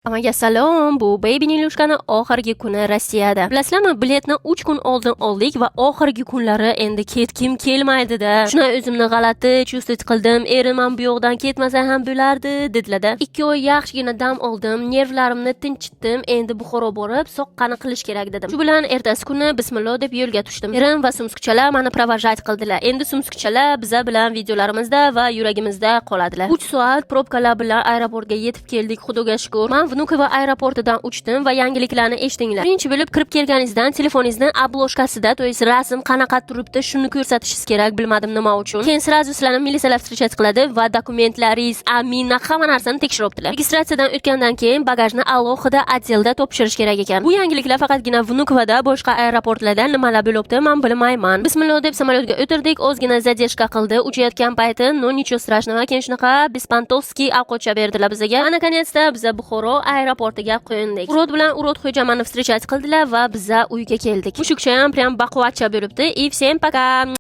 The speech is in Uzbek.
Hammaga salom, bu Baby Nilushkani oxirgi kuni Rossiyada. Bilasizlarmi, biletni 3 kun oldin oldik va oxirgi kunlari endi ketkim kelmaydi-da. Shunday o'zimni g'alati чувствовать qildim. Erim ham bu yoqdan ketmasa ham bo'lardi, dedilar-da. 2 oy yaxshigina dam oldim, nervlarimni tinchitdim. Endi Buxoro borib, soqqani qilish kerak dedim. Shu bilan ertasi kuni bismillah deb yo'lga tushdim. Erim va sumsukchalar meni провожать qildilar. Endi sumsukchalar biza bilan videolarimizda va yuragimizda qoladilar. 3 soat probkalar bilan aeroportga yetib keldik, Xudoga shukur. Men Vnukovo aeroportidan uchdim va yangiliklarni eshitinglar. Birinchi bo'lib kirib kelganingizdan telefoningizni обложка sida, то есть rasm qanaqa turibdi, shuni ko'rsatishingiz kerak, bilmadim nima uchun. Keyin сразу sizlarni militsiyalar встречать qiladi va dokumentlaringiz, amina, hamma narsani tekshiribdilar. Registratsiyadan o'tgandan keyin bagajni alohida отдел da topshirish kerak ekan. Bu yangiliklar faqatgina Vnukovoda, boshqa aeroportlarda nimalar bo'libdi, men bilmayman. Bismillah deb samolyotga o'tirdik, ozgina задержка qildi uchayotgan payti, но ничего страшного. Keyin shunaqa беспонтовский ovqatcha berdilar bizga. Va наконец-то biza Buxoro aeroportiga qo'ndik. Урод bilan урод xo'ja mani встречать qildilar va biza uyga keldik. Mushukcha ham прям baquvvatcha bo'libdi. И всем пока.